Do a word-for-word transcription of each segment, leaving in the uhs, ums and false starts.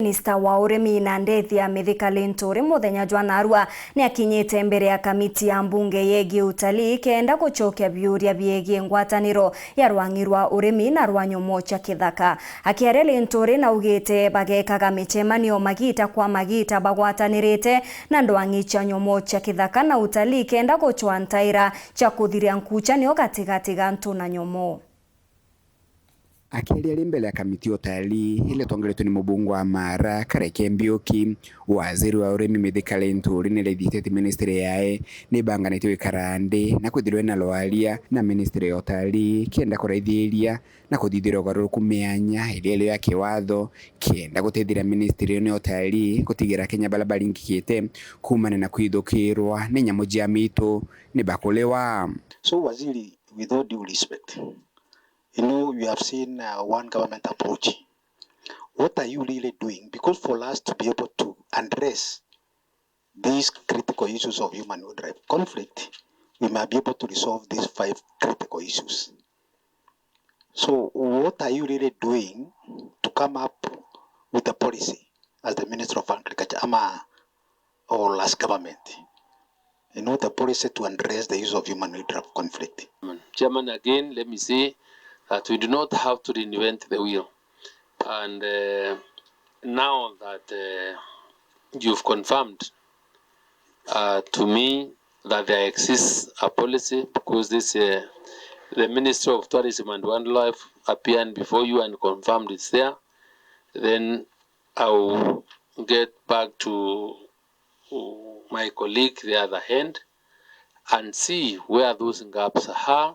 Minista wa urimi na ndethi ya Mithika Linturi muthenya jwa narua ni akinyite mbere ya kamiti ya mbunge yegie utalii kenda gucokia biuria biegie ngwataniro ya rwang'i rwa urimi na rwa nyomo cia kithaka. Akiaria Linturi naugite bagekaga micemanio magita kwa magita bagwatanirite na ndwang'i cia nyomo cia kithaka na utalii kenda gucwa ntaira cia kuthiria nkucanio gatigati ga antu na nyomo. Akiaria ari mbere ya kamiti ya utalii iria itongeretwe ni mubunge wa Mara, Kareke Mbiuki, waziri wa urimi Mithika Linturi ni araithithitie ati ministry yae ni ibanganite gwikara nthi na kwithirwa ina rwaria na ministry ya utalii kenda kuraithiria na kuthithira ugaruruku mianya iria iri ya kiwatho kenda gutethira ministry iyo ni utalii gutigira Akenya baria baringikite kuumania na kwithukirwa ni nyamu cia mitu ni bakuliwa. So, Waziri, with all due respect, you know, you have seen, uh, one government approach. What are you really doing? Because for us to be able to address these critical issues of human wildlife conflict, we might be able to resolve these five critical issues. So, what are you really doing to come up with a policy as the Minister of Agriculture, ama, or as government? You know, the policy to address the issue of human rights conflict. Chairman, again, let me say that we do not have to reinvent the wheel. And, uh, now that, uh, you've confirmed, uh, to me that there exists a policy, because this, uh, the Ministry of Tourism and Wildlife appeared before you and confirmed it's there, then I will get back to my colleague the other hand and see where those gaps are,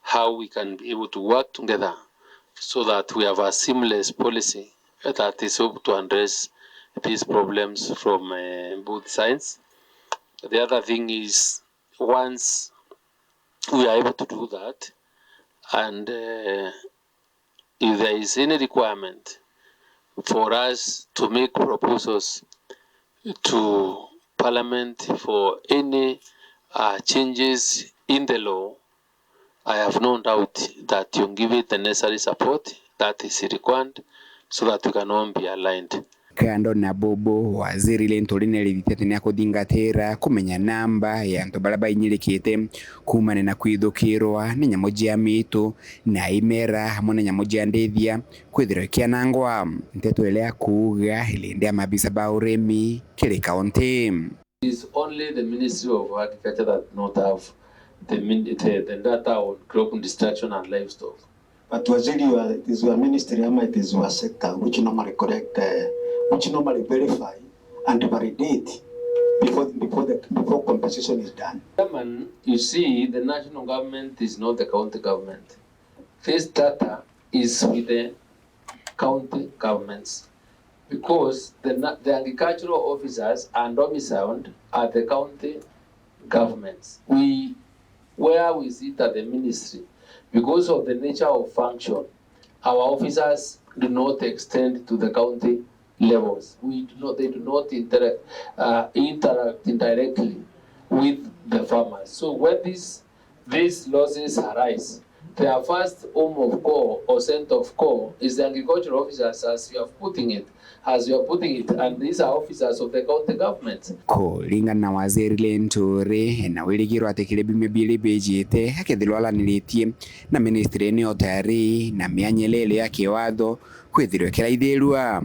how we can be able to work together so that we have a seamless policy that is able to address these problems from, uh, both sides. The other thing is, once we are able to do that, and, uh, if there is any requirement for us to make proposals to Parliament for any, uh, changes in the law, I have no doubt that you'll give it the necessary support that is required so that we can all be aligned. Kando na bubu, Waziri Linturi ni araithithitie ati ni akuthingatira kumenya namba ya antu baria bainyirikite kuumania na kwithukirwa ni nyamu cia mitu na imera amwe na nyamu cia ndithia kwithirwa ikianangwa. Nteto iria akuuga irindi ya maabisa ba urimi kiri kaunti. It is only the Ministry of Agriculture that do not have the min-, the, the data on crop destruction and livestock. But Waziri, your, it is your ministry ama it is your sector which normally collect, uh, which normally verify and validate before, before the, before compensation is done. Chairman, you see, the national government is not the county government. This data is with the county governments, because the na-, the agricultural officers are domiciled at the county governments. We, where we sit at the ministry, because of the nature of function, our officers do not extend to the county levels. We do not, they do not interact, uh, interact directly with the farmers. So when these, these losses arise, their first home of call or scent of call is the agricultural officers, as you have putting it, as you are putting it, and these are officers of the county government. Kuringana na Waziri Linturi, ena wirigiro ati kiri biumia biiri bijite, akethirwa araniritie na ministry ni utari na mianya iria iri ya kiwatho kwithirwa ikiraithirua.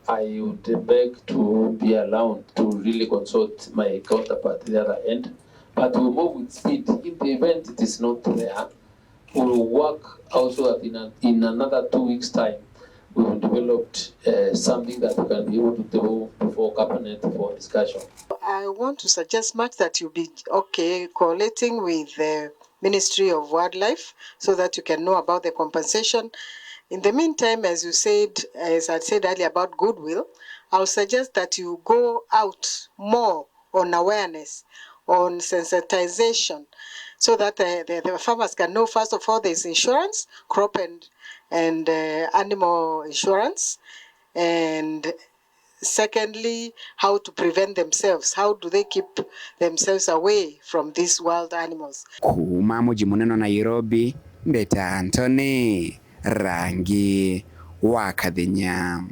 I would beg to be allowed to really consult my counterpart the other end, but we move with speed. In the event it is not there, we will work also that in a, in another two weeks' time, we will develop, uh, something that we can be able to table before cabinet for discussion. I want to suggest much that you be, okay, collating with the Ministry of Wildlife so that you can know about the compensation. In the meantime, as you said, as I said earlier about goodwill, I'll suggest that you go out more on awareness, on sensitization, so that, uh, the, the farmers can know, first of all, there's insurance, crop and, and, uh, animal insurance, and secondly, how to prevent themselves. How do they keep themselves away from these wild animals? Kuuma muji munene wa Nairobi, mbeta Anthony Rangi wa Kathenya.